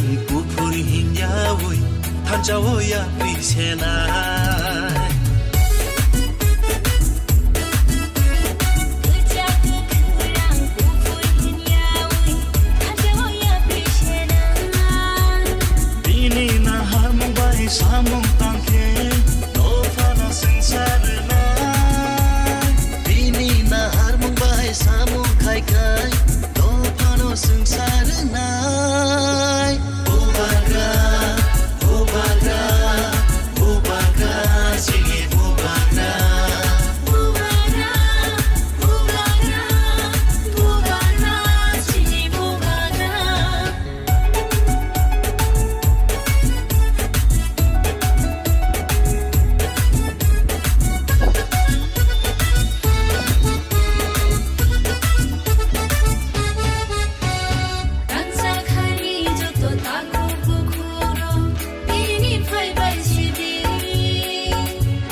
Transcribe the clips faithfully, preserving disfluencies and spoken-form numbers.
Kuphur hinyawi thansa o yapri senai. Bini naharmung bai samung tangkhe, dophano swngsa rwnai. Bini naharmung bai samung khai khai, dophano swngsa rwnai. Bubagra, bubagra, bubagra, chini bubagra. Bubagra, bubagra, bubagra, chini bubagra. Kansa khani joto takhuk bukhuk rok tini phaibai sidi.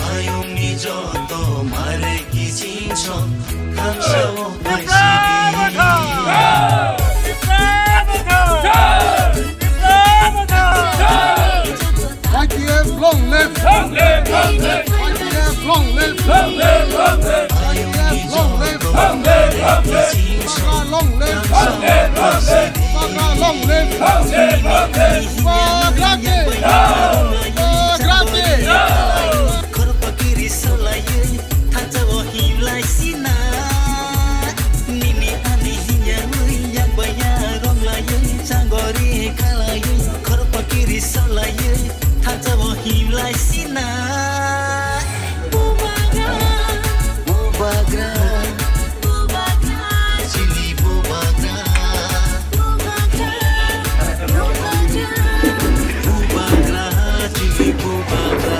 Ayungni joto mare kiching sok khamsao phai sidi. Y T F long live! Long live, long live! Y T F long live! Long live, long live! Y T F long live! Long live, long live! Bubagra long live! Long live, long live! Bubagra long live! Long live, long live! Bubagra ki! Bubagra ki! Khorpakiri solaiwi thansa o himlai sina. Nini ani hinya ui yak baya rong lai ui changori khalai ui khorpakiri solai ui thansa o himlai sina. Bubagra, bubagra, bubagra, chini bubagra. Bubagra, bubagra, bubagra, chini bubagra.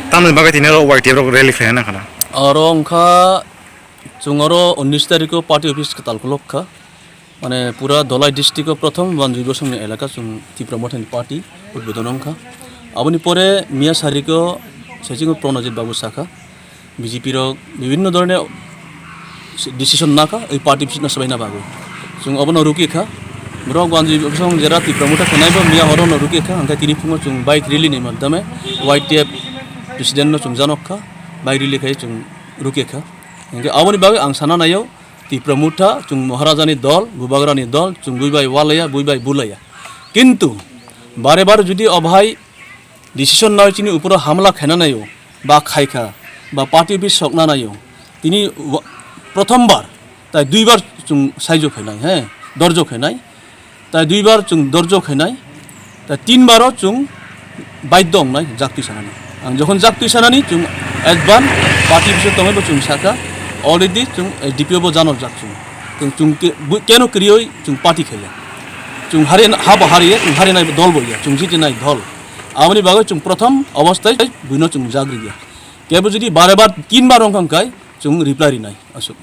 Tamni bagwi tini oro Y T F rok rally khlaina khana. Oro wngkha chwng oro unis tarikh o party office kwtal khulok kha. Mane pura Dholai district o prothom Wanjwi Bosongni elaka chwng Tipra Mothani party udbodon wngkha. Aboni pore miya sariko saichung Pranajit Babu sakha, B J P rok bibhinno dhoroner decision nakha ei party bisingtwi swbaina bagwi. Chwng obono rukikha. Borok Wanjwi Bosong jera Tipra Motha khenaibo miya horono rukikha, hwnkhe tini phungo chwng bike rally ni madhyame Y T F president no chwng janokha, bike rally khai chwng rukikha. Hwnkhe aboni bagwi ang sana naio, Tipra Motha, chwng Maharajani dol, Bubagrani dol, chwng buibai walaya, buibai bulaya. Kintu bare bare jodi o bahai decision nawi chini uporo hamla khaina naio, ba khaikha, ba party office sokna naio, tini wa-, prothom bar, tai dui bar chwng saijo khainai, he, dorjo khainai. Tai duibar chwng dorjo khainai, tai tinbaro chwng baidhyo wngnai jaktwi sanani. Ang jokhon jaktwi sanani chwng advance party bisingo tongwi bo chwng sakha, already chwng S D P O bo janojak chwng. Chwng, chwng ke-, bu-, keno kwrwiwi chwng party khaiya. Chwng hari, habo hariya, chwng harinai dol bo ya, chwng jitinai dol. Aboni bagwi chwng prothom obostai buino chwng jagriya. Kebo jodi bare bar tinbar wngkha hwnkhe chwng reply rinai aswk.